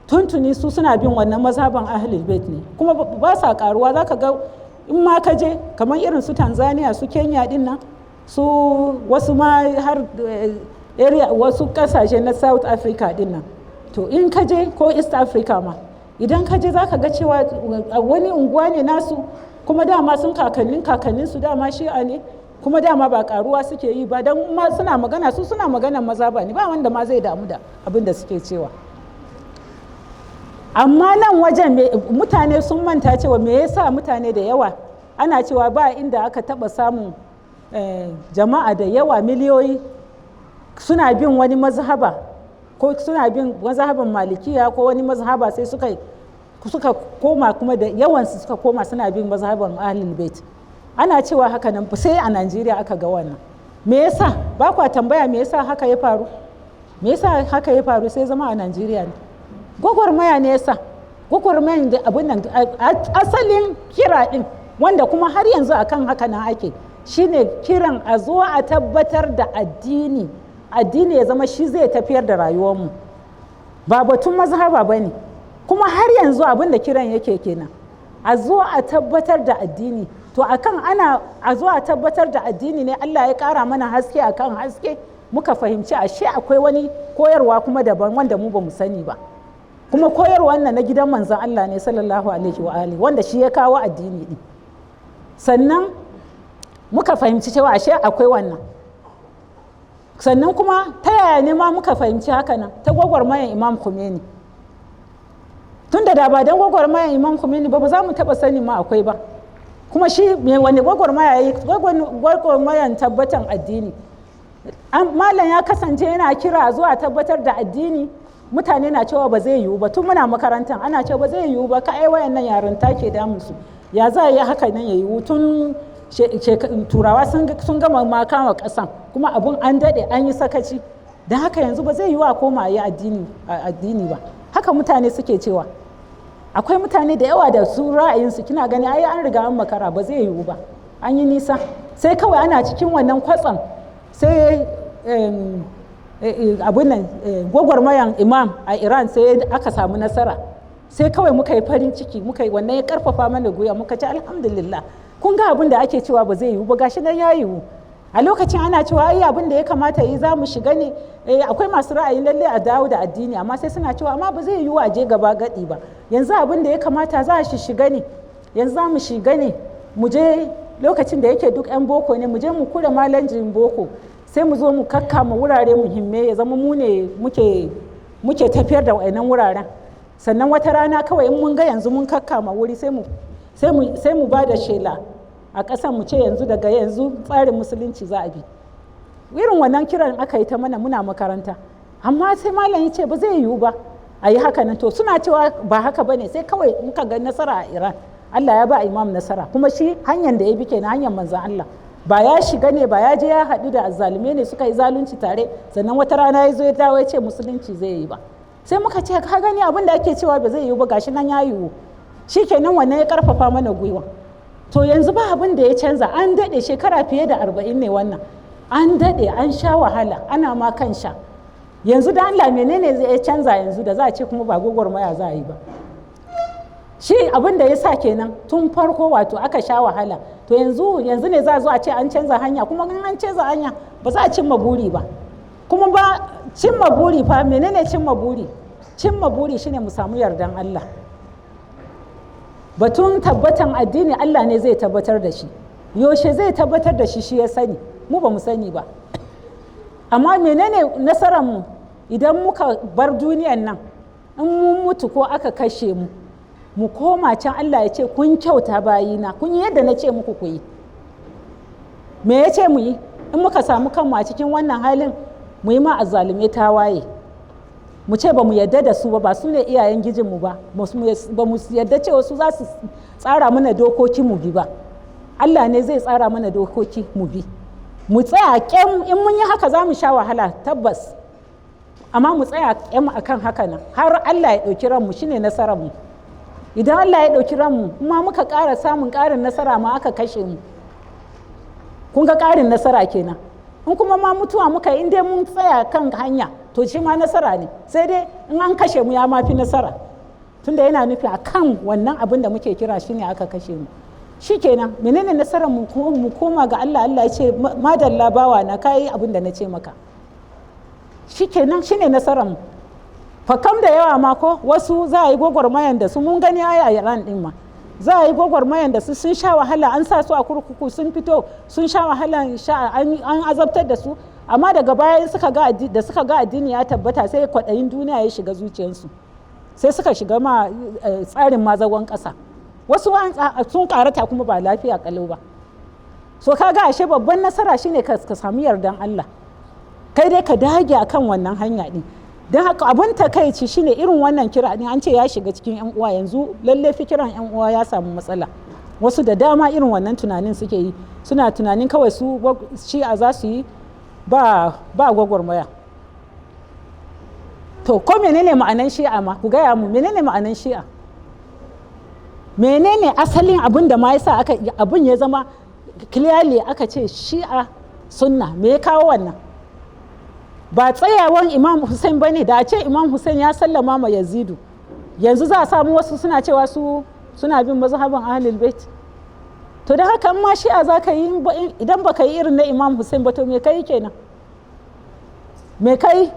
tuntuni su suna bin wannan mazhaban Ahlul Bait ne, kuma ba sa karuwa. Zaka ga in ma ka je kamar irin su Tanzania, su Kenya din nan, su wasu ma har area wasu kasashe na South Africa din nan, to in ka je ko East Africa ma, idan ka je zaka ga cewa wani unguwa ne nasu, kuma dama sun kakannin kakannin su dama Shi'a ne, kuma dama ba karuwa suke yi ba. Don ma suna magana, su suna maganan maza ba ne, ba wanda ma zai damu da abin da suke cewa. Amma nan wajen mutane sun manta cewa me yasa mutane da yawa ana cewa ba inda aka taba samun jama'a da yawa miliyoyi suna bin wani mazhaba, ko suna bin mazhaban Malikiya ko wani mazhaba, sai suka koma kuma da yawansu suka koma suna bin mazhaban Ahlul Bait. Ana cewa haka nan sai a Najeriya aka ga wannan. Me yasa ba kwa tambaya me yasa haka ya faru? Me yasa haka ya faru sai zama a Najeriya ne? Gwagwarmaya ne yasa. Gwagwarmayan da abin nan, asalin kira din, wanda kuma har yanzu akan haka nan ake, shine kiran a zo a tabbatar da addini. Addini ya zama shi zai tafiyar da rayuwarmu, ba batun mazhaba ba ne. Kuma har yanzu abin da kiran yake kenan, a zo a tabbatar da addini. To, akan ana a zo a tabbatar da addini ne, Allah ya kara mana haske akan haske, muka fahimci ashe akwai wani koyarwa kuma daban wanda mu ba mu sani ba. Kuma koyarwa nan na gidan manzon Allah ne sallallahu alaihi wa alihi, wanda shi ya kawo addini din. Sannan muka fahimci cewa ashe akwai wannan. Sannan kuma ta yaya ne ma muka fahimci haka nan? Ta gwagwarmayan Imam Khomeini. Tun da ba don gwagwarmayan Imam Khomeini ba, ba za mu taɓa sani ma akwai ba. Kuma shi me wani gwagwarmaya ya yi? Gwagwarmayan tabbatan addini. Malam ya kasance yana kira zuwa tabbatar da addini, mutane na cewa ba zai yiwu ba. Tun muna makarantar ana cewa ba zai yiwu ba, ka ai wayannan yarinta ke damun su, ya za a yi haka nan ya yiwu? Tun Turawa sun gama ma kama kasan, kuma abun an daɗe an yi sakaci, don haka yanzu ba zai yiwu a koma yi addini ba. Haka mutane suke cewa. Akwai mutane da yawa da su ra'ayinsu kina gani ai an riga an makara, ba zai yiwu ba, an yi nisa. Sai kawai ana cikin wannan kwatsam sai abun nan, gwagwarmayan Imam a Iran, sai aka samu nasara. Sai kawai muka yi farin ciki, muka yi wannan ya karfafa mana gwiwa, muka ce, "Alhamdulillah, kun ga abin da ake cewa ba zai yiwu ba, gashi nan ya yiwu." A lokacin ana cewa ai abin da ya kamata yi za mu shiga ne. Akwai masu ra'ayin lalle a dawo da addini, amma sai suna cewa amma ba zai yiwu a je gaba gadi ba yanzu. Abin da ya kamata za a shi shiga ne yanzu, za mu shiga ne mu je lokacin da yake duk 'yan boko ne, mu je mu kura malanjin boko, sai mu zo mu kakkama wurare muhimmai, ya zama mu ne muke muke tafiyar da wayannan wuraren. Sannan wata rana kawai in mun ga yanzu mun kakkama wuri, sai mu ba da shela a ƙasan, mu ce yanzu, daga yanzu tsarin Musulunci za a bi. Irin wannan kiran aka yi ta mana muna makaranta, amma sai malam ya ce ba zai yiwu ba a yi haka nan. To, suna cewa ba haka bane, sai kawai muka ga nasara a Iran. Allah ya ba Imam nasara, kuma shi hanyar da ya bi kenan, hanyar manzon Allah. Ba ya shiga ne ba, ya je ya haɗu da azzalume ne, suka yi zalunci tare, sannan wata rana ya zo ya dawo ya ce Musulunci zai yi ba. Sai muka ce, ka gani, abin da ake cewa ba zai yiwu ba, gashi nan ya yiwu. Shikenan, wannan ya karfafa mana gwiwa. To, yanzu ba abin da ya canza. An daɗe, shekara fiye da 40 ne wannan. An daɗe, an sha wahala, ana ma kan sha yanzu. Da Allah, menene zai canza yanzu da za a ce kuma ba gwagwarmaya za a yi ba? Shi abin da ya sa kenan tun farko, wato aka sha wahala. To, yanzu ne za a zo a ce an canza hanya. Kuma in an canza hanya, ba za a cimma buri ba. Kuma ba cimma buri fa, menene cimma buri? Cimma buri shine mu samu yardan Allah. Batun tabbatan addini, Allah ne zai tabbatar da shi. Yaushe zai tabbatar da shi, shi ya sani, mu ba mu sani ba. Amma menene nasararmu? Idan muka bar duniyan nan, in mun mutu ko aka kashe mu, mu koma can, Allah ya ce, "Kun kyauta bayina, kun yi yadda na ce muku ku yi." Me ya ce mu yi? In muka samu kanmu a cikin wannan halin, mu yi ma azzalume tawaye, mu ce ba mu yadda da su ba, ba su ne iyayen gijinmu ba, ba mu yadda cewa su za su tsara mana dokoki mu bi ba, Allah ne zai tsara mana dokoki mu bi. Mu tsaya kyam. In mun yi haka, za mu sha wahala tabbas, amma mu tsaya kyam akan haka nan har Allah ya ɗauki ranmu, shine nasararmu. Idan Allah ya ɗauki ranmu kuma, muka ƙara samun ƙarin nasara ma, aka kashe mu, kun ga ƙarin nasara kenan. In kuma ma mutuwa muka yi, in dai mun tsaya kan hanya, to shi ma nasara ne. Sai dai in an kashe mu ya ma fi nasara, tunda yana nufi a kan wannan abin da muke kira shine aka kashe mu. Shikenan, menene nasarar mu? Mu koma ga Allah, Allah ya ce, "Madalla bawa na, kayi abin da na ce maka." Shikenan, shine nasarar mu. Fakam da yawa ma ko wasu za a yi gwagwarmayan da su, mun gani ai a Iran din ma za a yi gwagwarmayan da su, sun sha wahala, an sa su a kurkuku, sun fito, sun sha wahala, an azabtar da su, amma daga baya suka ga da suka ga addini ya tabbata, sai kwaɗayin duniya ya shiga zuciyarsu, sai suka shiga ma tsarin mazagon ƙasa. Wasu sun karata kuma ba lafiya kalau ba. So kaga ashe babban nasara shine ka samu yardan Allah. Kai dai ka dage akan wannan hanya din. Don haka abin takaici shine irin wannan kira ne an ce ya shiga cikin yan uwa yanzu. Lalle fikiran yan uwa ya samu matsala. Wasu da dama irin wannan tunanin suke yi, suna tunanin kawai su Shi'a za su yi ba gwagwarmaya. To, ko menene ma'anan Shi'a ma? Ku gaya mu, menene ma'anan Shi'a? Menene asalin abin da ma yasa aka abin ya zama clearly aka ce Shi'a Sunna? Me ya kawo wannan? Ba tsayawan Imam Hussein ba ne? Da a ce Imam Hussein ya sallama ma Yazidu, yanzu za a samu wasu suna cewa su suna bin mazhaban Ahlul Bait? To, da haka ma Shi'a za ka yi, idan baka yi irin na Imam Hussein ba, to me kai kenan? Me kai?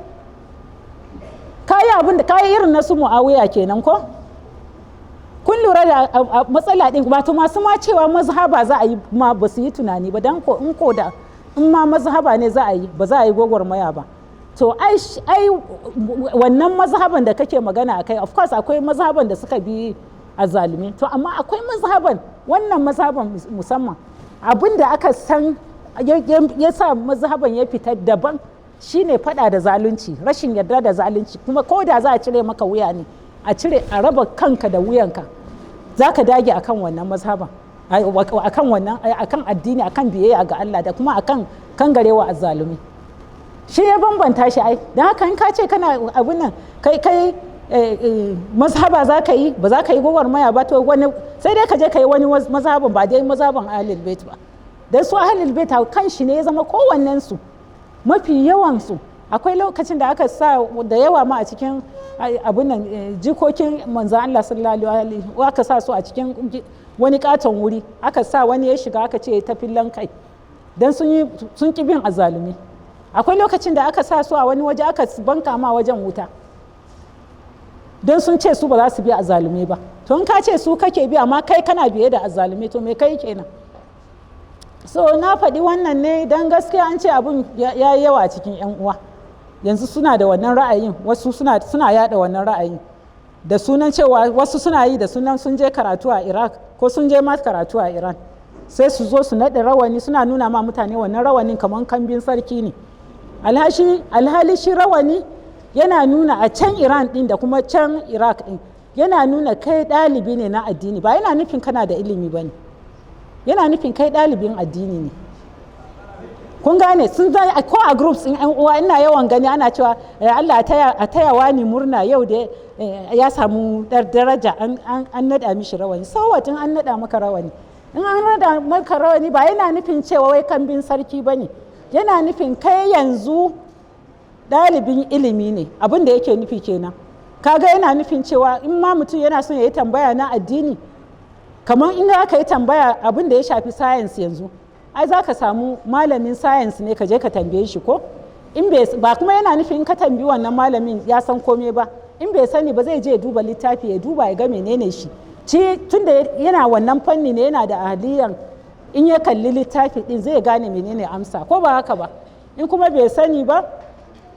Kayi abin da kayi irin na su Muawiya kenan. Ko kun lura da matsala din? Wato masu ma cewa mazhaba za a yi ma, ba su yi tunani ba. Dan ko in ko da in ma mazhaba ne za a yi, ba za a yi gwagwarmaya ba. To, ai wannan mazhaban da kake magana akai, of course akwai mazhaban da suka bi azalumi. To, amma akwai mazhaban, wannan mazhaban musamman, abin da aka san ya sa mazhaban ya fita daban shine fada da zalunci, rashin yarda da zalunci. Kuma ko da za a cire maka wuya ne, a cire, a raba kanka da wuyanka, za ka dage akan wannan mazhaban, akan wannan, akan addini, akan biyayya ga Allah, da kuma akan kangarewa azzalumi. Shi ya bambanta shi ai. Don haka in ka ce kana abun nan, kai mazhaba za ka yi, ba za ka yi gwagwarmaya ba, to wani sai dai ka je ka yi wani mazhaban, ba dai mazhaban Ahlul Bait ba. Dan su Ahlul Bait kan shi ne ya zama kowannen su, mafi yawan su, akwai lokacin da aka sa da yawa ma a cikin abun nan, jikokin manzon Allah sallallahu alaihi, aka sa su a cikin wani katon wuri, aka sa wani ya shiga, aka ce ta fillan kai, dan sun ki bin azalumi. Akwai lokacin da aka sa su a wani waje, aka banka ma wajen wuta, don sun ce su ba za su bi azalume ba. To, in ka ce su kake bi, amma kai kana biye da azalume, to me kai kenan? So na faɗi wannan ne don gaskiya an ce abun ya yi yawa cikin 'yan uwa. Yanzu suna da wannan ra'ayin, wasu suna yada wannan ra'ayin da sunan cewa wasu suna yi da sunan sun je karatu a Iraq ko sun je ma karatu a Iran. Sai su zo su naɗa rawani, suna nuna ma mutane wannan rawanin kamar kambin sarki ne. Alhali shi rawani yana nuna a can Iran ɗin da kuma can Iraq ɗin, yana nuna kai ɗalibi ne na addini, ba yana nufin kana da ilimi ba ne, yana nufin kai ɗalibin addini ne. Kun gane? Sun zai ko a groups in yan uwa, ina yawan gani ana cewa, "Allah a taya wani murna, yau da ya samu daraja, an nada mishi rawani." So what in an nada maka rawani? In an nada maka rawani, ba yana nufin cewa wai kambin sarki bane, yana nufin kai yanzu ɗalibin ilimi ne. Abin da yake nufi kenan. Kaga yana nufin cewa in ma mutum yana son ya yi tambaya na addini, kamar in aka yi tambaya abin da ya shafi science yanzu, ai za ka samu malamin science ne ka je ka tambaye shi, ko in ba kuma yana nufin in ka tambayi wannan malamin ya san kome ba. In bai sani ba, zai je ya duba littafi, ya duba ya ga menene shi ci, tunda yana wannan fanni ne, yana da ahliyan in ya kalli littafi din zai gane menene amsa, ko ba haka ba? In kuma bai sani ba,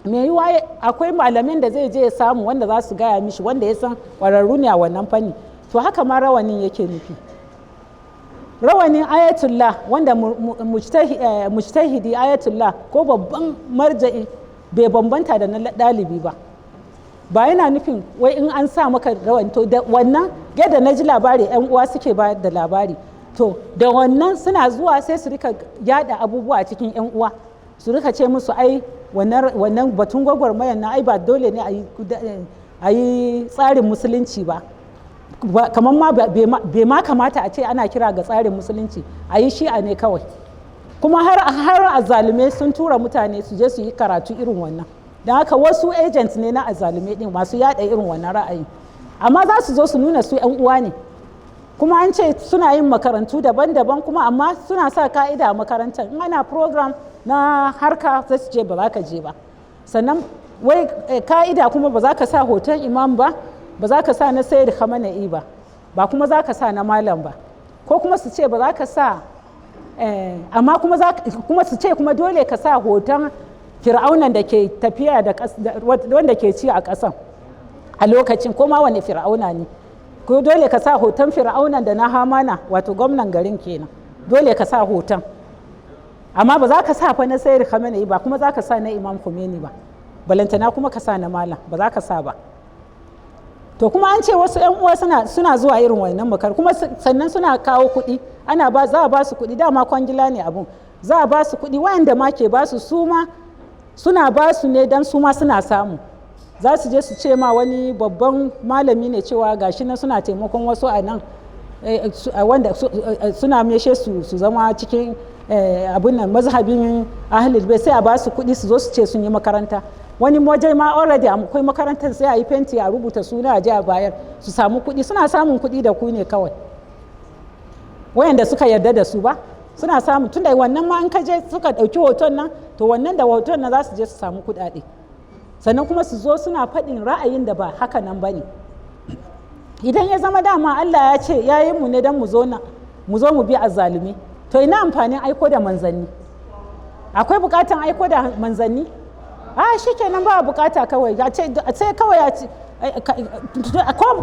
mai yiwa akwai malamin da zai je ya samu wanda za su gaya mishi, wanda ya san ƙwararru ne a wannan fanni. To haka ma rawanin yake nufi. Rawanin Ayatullah, wanda mujtahidi, Ayatullah ko babban marja'i, bai bambanta da na ɗalibi ba. Ba yana nufin wai in an sa maka rawani, to da wannan yadda na ji labari yan uwa suke ba da labari, to da wannan suna zuwa sai su rika yada abubuwa cikin yan uwa, su rika ce musu ai wannan batun gwagwarmayar na ai ba dole ne a yi tsarin Musulunci ba, kamar ma bai ma kamata a ce ana kira ga tsarin Musulunci, a yi Shi'a ne kawai. Kuma har azalume sun tura mutane su je su yi karatu irin wannan. Don haka wasu agent ne na azalume din masu yada irin wannan ra'ayi, amma za su zo su nuna su yan uwa ne. Kuma an ce suna yin makarantu daban-daban kuma, amma suna sa ka'ida a makarantar: in ana program na harka, sai su ce ba za ka je ba. Sannan wai ka'ida kuma ba za ka sa hoton Imam ba, ba za ka sa na Sayyid Khamenei ba, ba kuma za ka sa na malam ba. Ko kuma su ce ba za ka sa, amma kuma su ce kuma dole ka sa hoton fir'aunan da ke tafiya da wanda ke ci a ƙasan a lokacin, ko ma wani fir'auna ne, ko dole ka sa hoton fir'aunan da na Hamana, wato gwamnan garin kenan, dole ka sa hoton. Amma ba za ka sa fa na Sayyid Khamenei ba, kuma za ka sa na Imam Khomeini ba, balantana kuma ka sa na malam, ba za ka sa ba. To kuma an ce wasu 'yan uwa suna zuwa irin wannan makar kuma, sannan suna kawo kuɗi, ana ba za a ba su kuɗi. Dama kwangila ne abun, za a ba su kuɗi. Wayanda ma ke ba su, su ma suna ba su ne dan su ma suna samu. Za su je su ce ma wani babban malami ne cewa gashi nan suna taimakon wasu a nan, wanda suna meshe su su zama cikin abin nan mazhabin Ahlul Bait. Sai a ba su kuɗi, su zo su ce sun yi makaranta. Wani waje ma already akwai makarantar, sai a yi fenti, a rubuta suna, a je a bayar, su samu kuɗi. Suna samun kuɗi da ku ne kawai, wayanda suka yarda da su ba suna samu. Tunda wannan ma in ka je suka ɗauki hoton nan, to wannan da hoton nan za su je su samu kuɗaɗe. Sannan kuma su zo suna faɗin ra'ayin da ba haka nan ba ne. Idan ya zama dama Allah ya ce ya yi mu ne don mu zo mu bi azzalumi, to ina amfanin aiko da manzanni? Akwai bukatan aiko da manzanni? A shikenan, ba bukata. Kawai sai kawai ya ce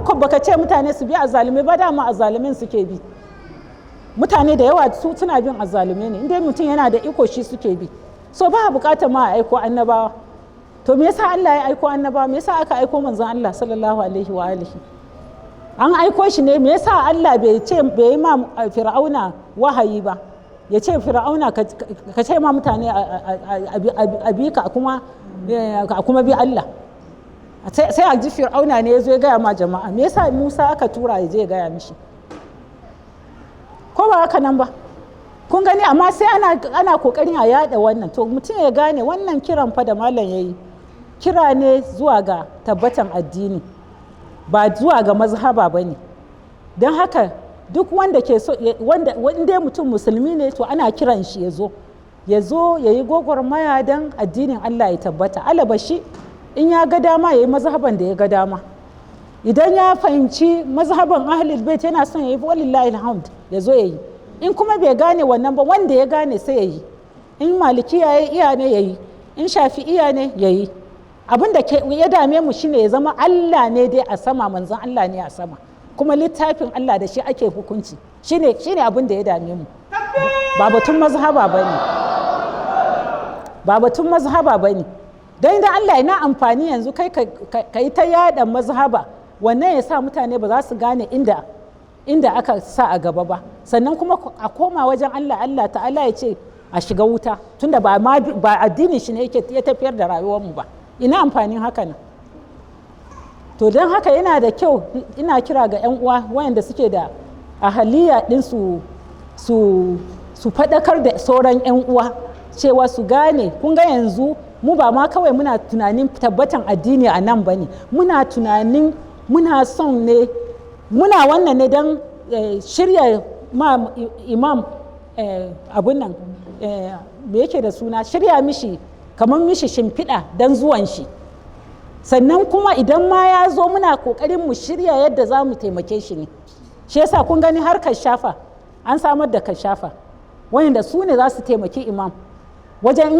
ko baka ce mutane su bi azzalumi ba, dama azzalumin suke bi. Mutane da yawa su suna bin azzalume ne, inda mutum yana da iko shi suke bi. So ba bukatar ma a aiko annabawa. To me yasa Allah ya aiko annabawa? Me yasa aka aiko manzon Allah sallallahu alaihi wa alihi? An aiko shi ne, me yasa Allah bai ce bai yi ma Fir'auna wahayi ba, ya ce, "Fir'auna, ka ce ma mutane a bi ka kuma bi Allah"? Sai a ji Fir'auna ne ya zo ya gaya ma jama'a. Me yasa Musa aka tura ya je ya gaya mishi? Ko ba haka nan ba? Kun gani, amma sai ana kokarin a yada wannan. To mutum ya gane wannan kiran fa da malam yayi, kira ne zuwa ga tabbatan addini, ba zuwa ga mazhaba ba ne. Don haka duk wanda ke so, wanda mutum Musulmi ne, to ana kiran shi ya zo ya yi gwagwarmaya don addinin Allah ya tabbata. Alabashi in ya ga dama ya yi mazhaban da ya ga dama. Idan ya fahimci mazhaban Ahlul Bait yana son ya yi, walillahi alhamd, ya zo ya yi. In kuma bai gane wannan ba, wanda ya gane sai ya yi. In Malikiya ya iya ne ya yi, in Shafi'iya ne ya yi. Abin da ya dame mu shine ya zama Allah ne dai a sama, manzon Allah ne a sama, kuma littafin Allah da shi ake hukunci. Shine abin da ya dame mu. Ba batun mazhaba bane, ba batun mazhaba bane. Don da Allah ina amfani yanzu kai ka yi ta yada mazhaba, wannan ya sa mutane ba za su gane inda aka sa a gaba ba. Sannan kuma a koma wajen Allah, Allah ta'ala ya ce a shiga wuta, tunda ba ba addinin shi ne yake ya tafiyar da rayuwarmu ba. Ina amfanin haka nan? To don haka yana da kyau, ina kira ga 'yan uwa wayanda suke da ahaliya din su faɗakar da sauran 'yan uwa cewa su gane. Kun ga yanzu mu ba ma kawai muna tunanin tabbatan addini a nan ba ne, muna tunanin muna son ne, muna wannan ne don shirya ma imam abun nan, me yake da suna, shirya mishi kamar mishi shimfiɗa don zuwan shi. Sannan kuma idan ma ya zo, muna ƙoƙarin mu shirya yadda za mu taimake shi ne. Shi yasa kun gani har kashafa an samar da kashafa wanda su ne za su taimaki imam wajen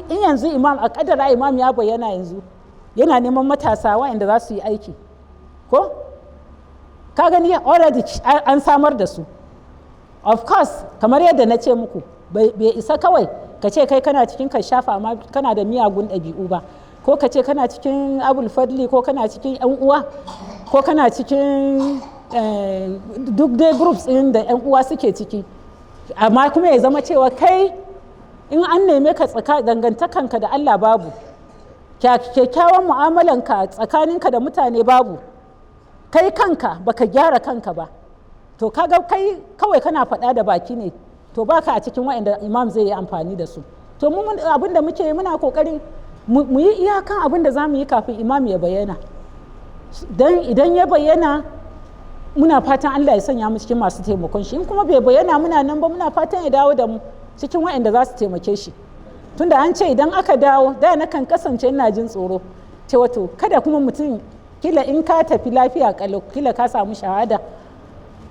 in yanzu imam, a kadara imam ya bayyana yanzu, yana neman matasa wayanda za su yi aiki, ko ka gani already an samar da su. Of course, kamar yadda na ce muku, bai isa kawai ka ce kai kana cikin kashafa amma kana da miyagun ɗabi'u ba, ko ka ce kana cikin Abul Fadli, ko kana cikin yan uwa, ko kana cikin duk dai groups ɗin da yan uwa suke ciki, amma kuma ya zama cewa kai in an neme ka, tsaka dangantakanka da Allah babu, kyakkyawan mu'amalanka tsakaninka da mutane babu, kai kanka baka gyara kanka ba, to kaga kai kawai kana faɗa da baki ne, to baka a cikin waɗanda imam zai yi amfani da su. To mu abin da muke, muna kokarin mu yi iyakan abin da za mu yi kafin imam ya bayyana, dan idan ya bayyana muna fatan Allah ya sanya mu cikin masu taimakon shi. In kuma bai bayyana muna nan ba, muna fatan ya dawo da mu cikin waɗanda za su taimake shi, tunda an ce idan aka dawo. Da na kan kasance ina jin tsoro cewa to kada kuma mutum kila in ka tafi lafiya kalau, kila ka samu shahada,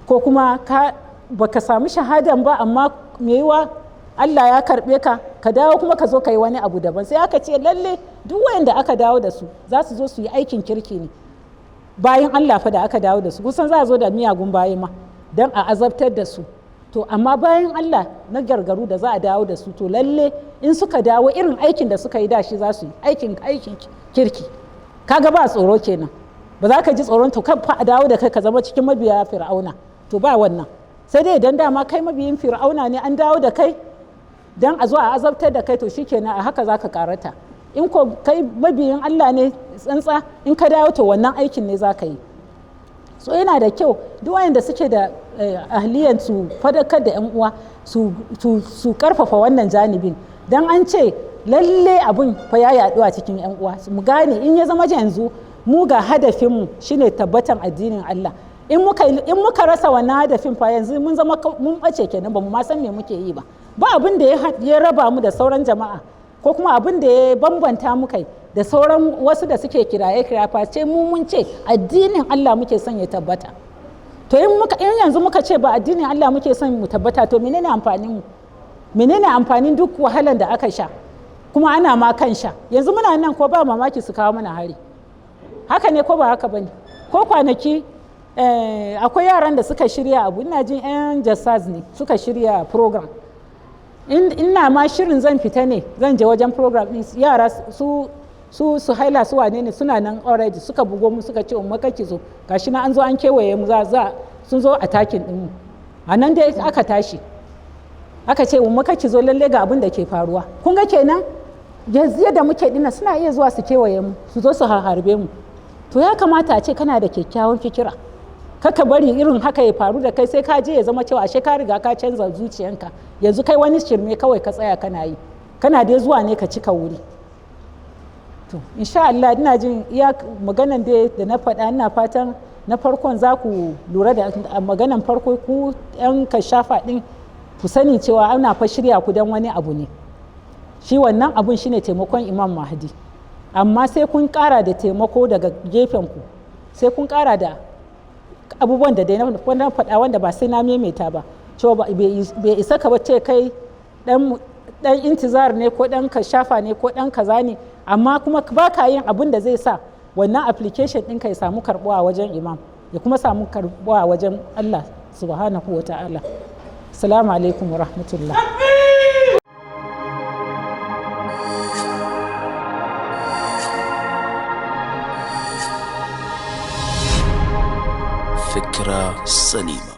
ko kuma ka baka samu shahadan ba amma me yiwa Allah ya karbe ka, ka dawo kuma ka zo ka yi wani abu daban. Sai aka ce lalle duk wayanda aka dawo da su za su zo su yi aikin kirki ne. Bayan Allah fa da aka dawo da su, kusan za a zo da miyagun bayi ma don a azabtar da su. To amma bayan Allah na gargaru da za a dawo da su, to lalle in suka dawo irin aikin da suka yi da shi za su yi, aikin kirki. Kaga ba tsoro kenan, ba za ka ji tsoron to kan fa a dawo da kai ka zama cikin mabiya Fir'auna. To ba wannan, sai dai idan dama kai mabiyin Fir'auna ne, an dawo da kai dan a zo a azabtar da kai, to shikenan, a haka za ka karata. In ko kai mabiyin Allah ne tsantsa, in ka dawo to wannan aikin ne za ka yi. So yana da kyau duk wayanda suke da ahliyan su fadakar da 'yan uwa su karfafa wannan janibin, dan an ce lalle abun fa ya yaɗu a cikin 'yan uwa. Mu gane in ya zama yanzu mu ga hadafinmu shine tabbatan addinin Allah, in muka rasa wannan hadafin fa, yanzu mun zama mun bace kenan, ba mu ma san me muke yi ba. Ba abin da ya raba mu da sauran jama'a, ko kuma abin da ya bambanta mu kai da sauran wasu da suke kiraye kiraye, face mu mun ce addinin Allah muke son ya tabbata. To in yanzu muka ce ba addinin Allah muke son mu tabbata, to menene amfanin mu? Menene amfanin duk wahalan da aka sha kuma ana ma kan sha yanzu? Muna nan ko ba mamaki su kawo mana hari. Haka ne ko ba haka bane? Ko kwanaki akwai yaran da suka shirya abu, ina jin 'yan jassaz ne suka shirya program. Ina ma shirin zan fita ne, zan je wajen program din. Yara su haila su wane ne suna nan already, suka bugo mu suka ce, "Umma, kake zo, gashi na an zo an kewaye mu, za sun zo attacking din mu." A nan dai aka tashi aka ce, "Umma, kake zo, lalle ga abin da ke faruwa." Kun ga kenan yanzu yadda muke dinnan suna iya zuwa su kewaye mu, su zo su harbe mu. To ya kamata a ce kana da kyakkyawan fikira, kaka bari irin haka ya faru da kai, sai ka je ya zama cewa ashe ka riga ka canza zuciyanka, yanzu kai wani shirme kawai ka tsaya kana yi, kana dai zuwa ne ka cika wuri. To insha Allah ina jin iya maganan dai da na faɗa. Ina fatan na farkon za ku lura da maganan farko, ku yan kashafa ɗin, ku sani cewa ana fa shirya ku dan wani abu ne. Shi wannan abun shine taimakon Imam Mahdi, amma sai kun ƙara da taimako daga gefen ku, sai kun ƙara da abubuwan da dai na faɗa wanda ba sai na maimaita ba, cewa bai isa ka ba ce kai dan intizar ne ko dan kashafa ne ko dan kaza ne, Amma kuma ba ka yin abin da zai sa wannan application ɗinka ya samu karɓuwa a wajen imam, ya kuma samu karɓuwa a wajen Allah subhanahu wa ta'ala. Assalamu alaikum wa rahmatullah. فكرة سليمة.